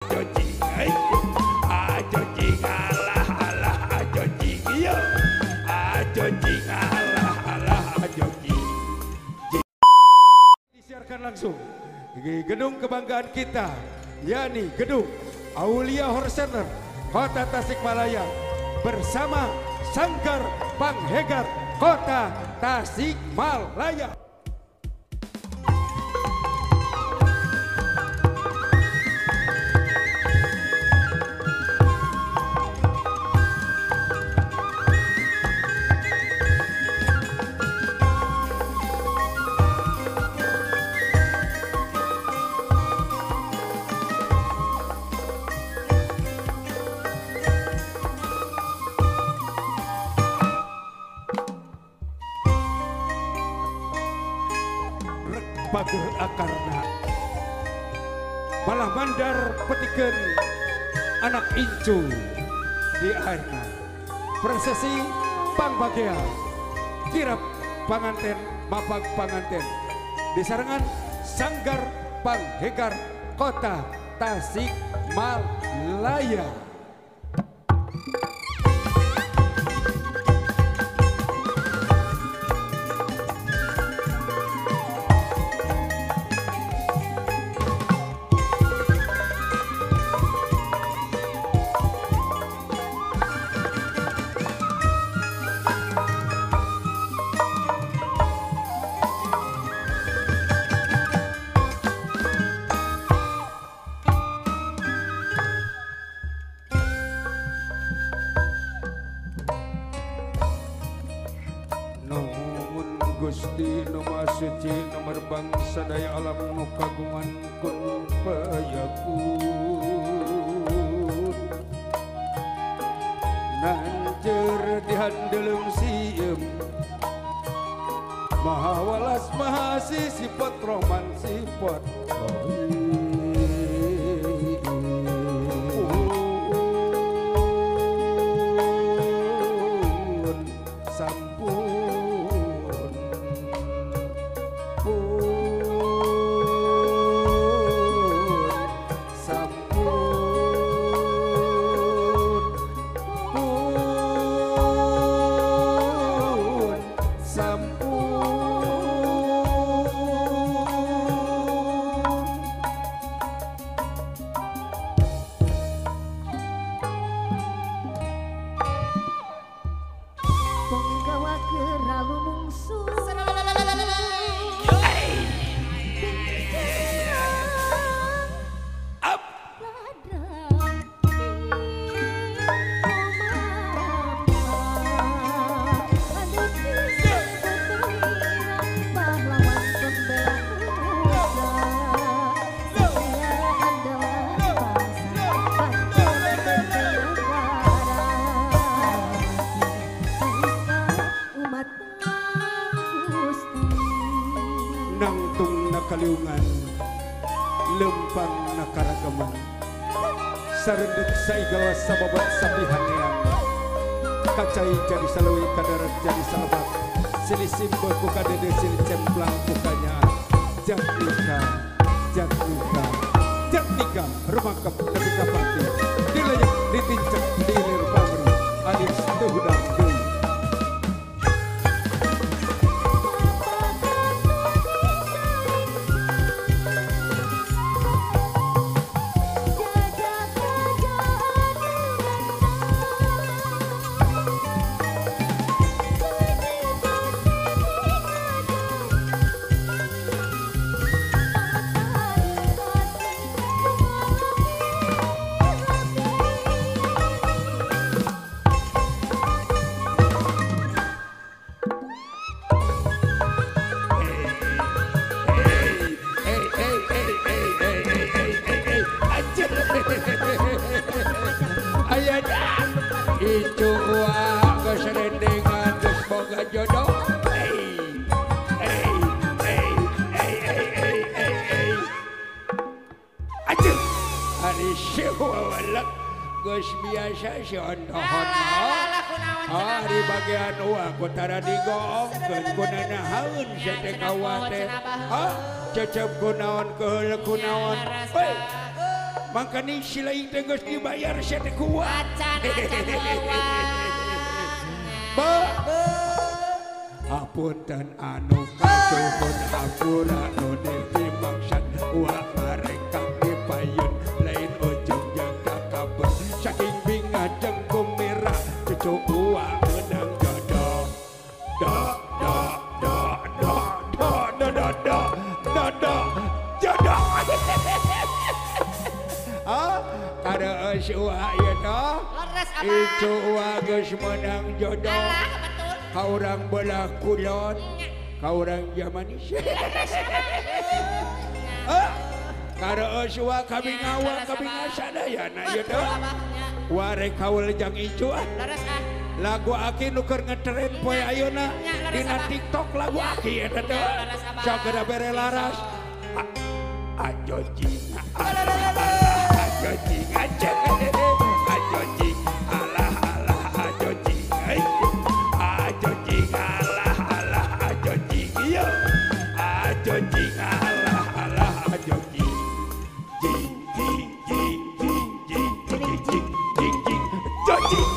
ajo cing ajo cing alah alah ajo cing yo ajo cing alah alah ajo cing. Disiarkan langsung di gedung kebanggaan kita, yakni gedung Aulia Horse Center, Kota Tasikmalaya, bersama Sanggar Panghegar Kota Tasikmalaya. Pageh akarna malah mandar petiken anak incu di airna. Prosesi pangbagea kirap panganten mapag panganten di sarengan Sanggar Panghegar Kota Tasikmalaya. Gusti nu Maha Suci nomor bangsa daya alam nu kagungan kun payakun nanjer di handelem sieum maha welas maha asih sifat rohman sifat rohim. Nangtung nakaliungan lempang nakaragaman sarendek saigawa sababat sapihanean kacai jadi salui kadarat jadi salabak silih simbe ku kadede silih cemplang ku kanyaan jatnika jatnika jatnika rumangkep nepi ka pati dileyek ditincek dilir pamri alias teu hudang deui. Icu uang keserendengan geus boga jodoh. Aduh, ari siwalak geus biasa si ontohon. Ari bagian uang ku tara digoongkeun ku nanahaun sia teh kawa teh. Cecep kunaon keheul kunaon. Hei. Mangkani si lain teh geus dibayar sia teh kuat. Acan Ba. Hapunten anu kasuhun hampura nu dimaksad wa mereka dipayun lain ujung jeung takaber saking bingah jeung kumirah cucu uwa menang jodoh do do do do do do do do do do jodoh. Ah, kada uwa ieu toh icu uwa geus menang jodoh. Ka urang belah kulon, ka urang jamanis. Ah, kareus wa kabingawa kabinga sadayana ieu teh. Ware kaul jang icu ah. Lagu aki nu keur ngetren poe ayeuna dina TikTok lagu aki eta teh. Sagara bere laras. Ajo jing ajo jing ajo jing alah alah ajo jing. Ajo jing alah alah ajo jing yo. Ajo jing alah alah ajo jing. Jing jing jing jing jing jing jing jing jing jing.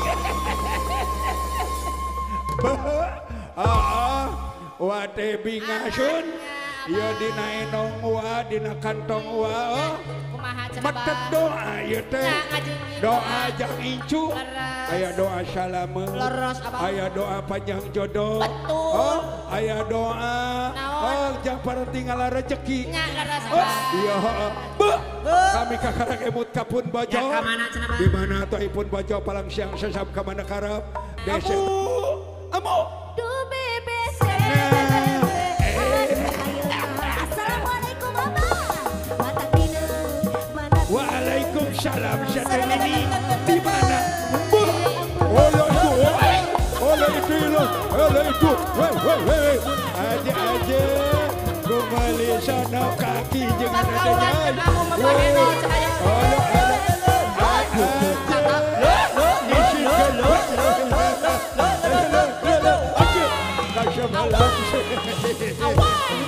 Ah, wate bingasun. Ya dina enong wa dina kantong wa. Metet doa ieu teh. Doa jang incu. Aya doa salame. Aya doa panjang jodoh. Oh, aya doa oh jang para tinggal rezeki. Oh, iya heeh. Kami kakarang emut kapun bajo. Di mana atuh ipun bajo palang siang sesam ka mana karep. Desa. Amu. Waalaikumsalam Syatini di mana? Olo itu, olo itu, olo itu, woi woi woi, aja aja, kembali sana kaki jangan ada jalan, olo olo, aja,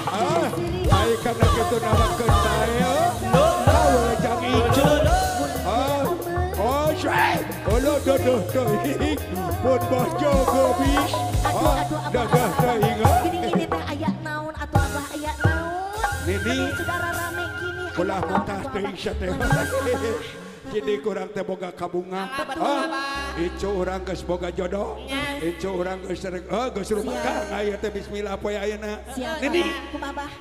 ah, ai karena itu nama kental, kau jang icu. Olo do do do pun bojo gobis. Oh, dadah teuing. Gini gini teh aya naon atuh abah aya naon. Nini saudara rame gini. Ulah mutah teuing sia teh. Jadi kurang teh boga kabunga. Oh, icu urang geus boga jodoh. Icu urang geus geus rumah kang aya teh bismillah poe ayeuna. Nini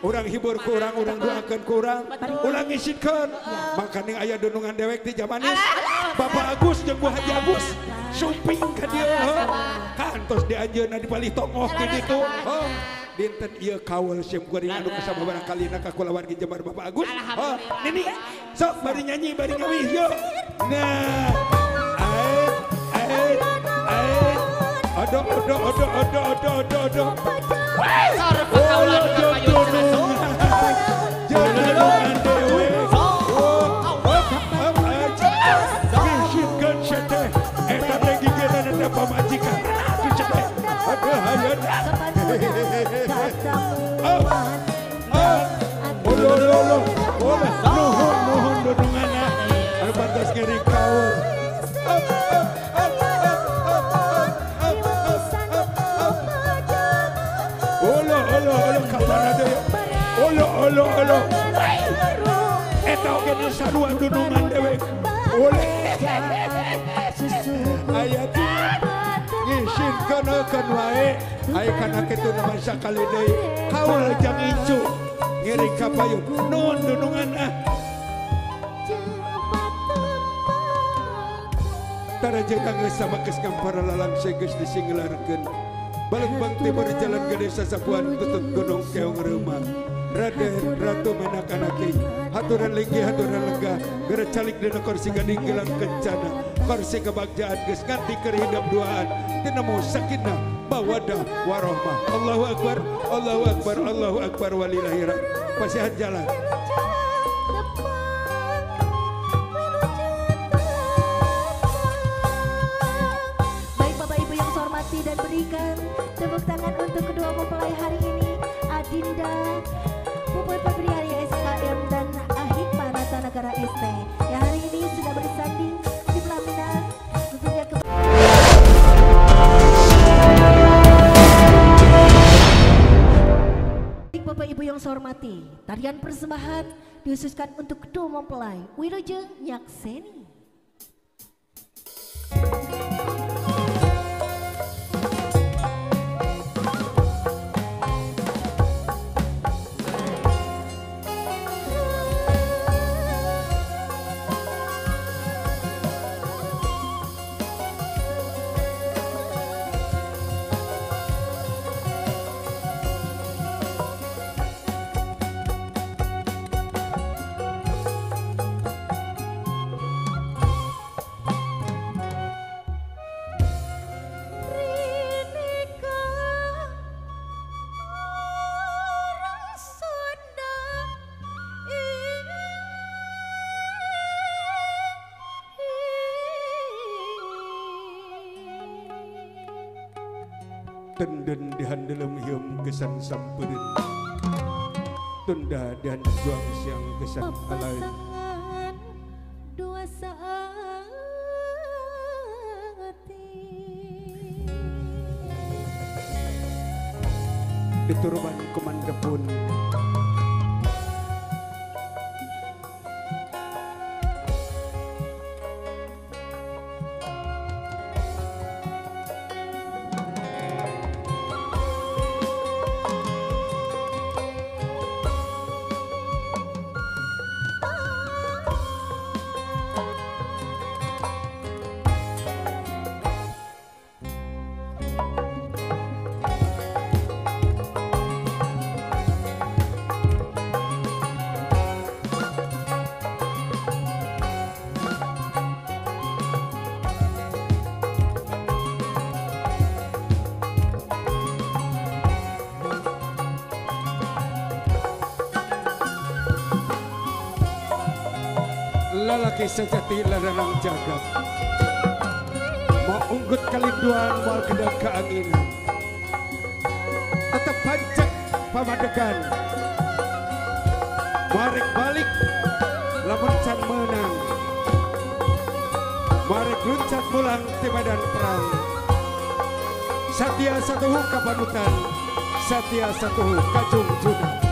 urang hibur ku urang, urang doakeun ku urang, urang ngisitkeun. Makaning aya dunungan dewek di jamanis. Bapak Agus jeung Bu Haji Agus sumping ka dieu kantos di anjeunna di palih tongoh di ditu. Dinten ieu kaul sim kuring anu kasama barangkalina ka kulawargi jembar Bapak Agus. Oh, Nini sok bari nyanyi bari ngawih yuk. Nah, ae ae ae odo odo odo odo odo odo odo. Jodoh dewe. Pamajikan aduh ayeuna. Oh, oh, olo olo olo, nuhun nuhun dununganna anu pantas ngeri kaul. Olo olo olo kamana deui? Olo olo olo. Eta oge nu sarua dunungan dewek. Oleh. Aya ngisinkeun keun wae aya kana kitu nama sakali deui kaul jang incu ngiring ka payun nuhun dunungan ah. Tarajeuna geus samakes ngampara lalangse geus disinggelarkeun balegbang ti berjalan gede sasapuan tutut gunung keong reumah. Raden Ratu Menak Anaki haturan linggih haturan lega gara calik dina kursi gading gelang kencana kursi kebagjaan geus nganti keur hidep duaan tinemu sakinah mawaddah warohmah. Allahu akbar, Allahu akbar, Allahu akbar walillahirah. Pasihan jalan. Baik Bapak Ibu yang saya hormati dan berikan tepuk tangan untuk kedua mempelai hari ini, Adinda Puput Febriari SKM dan Ahik Panata Negara ST. Ya hari saya hormati, tarian persembahan dihususkan untuk kedua mempelai Wilujeng Nyakseni. Tenden dihandelem hieum kesan samperin, tunda dan juang siang kesan alai. Pasangan dua saat dituruban komandepun. Lalaki sejati laranang jagat, mau unggut kalinduan mau gedang keanginan, tetap pancet pamadegan, marek balik lamun can menang, marek luncat mulang ti medan perang, satia satuhu kapanutan, satia satuhu kajungjunan.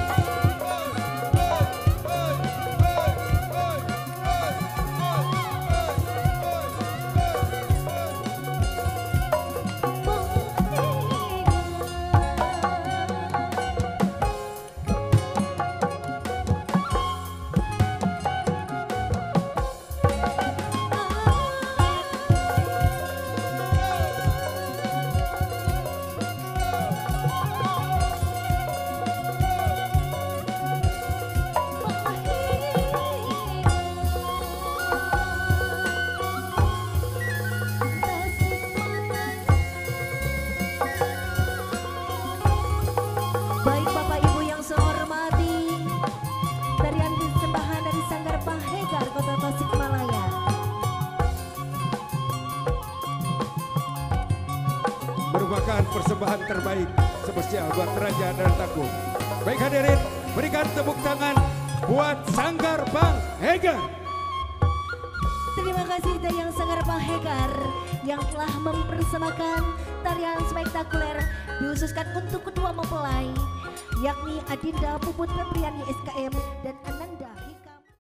Baik Bapak Ibu yang saya hormati, tarian persembahan dari Sanggar Panghegar Kota Tasikmalaya. Merupakan persembahan terbaik spesial buat Raja dan Taku. Baik hadirin, berikan tepuk tangan buat Sanggar Panghegar. Terima kasih Dayang Sanggar Panghegar yang telah mempersembahkan tarian spektakuler dihususkan untuk kedua mempelai, yakni Adinda Puput Febriani SKM dan Ananda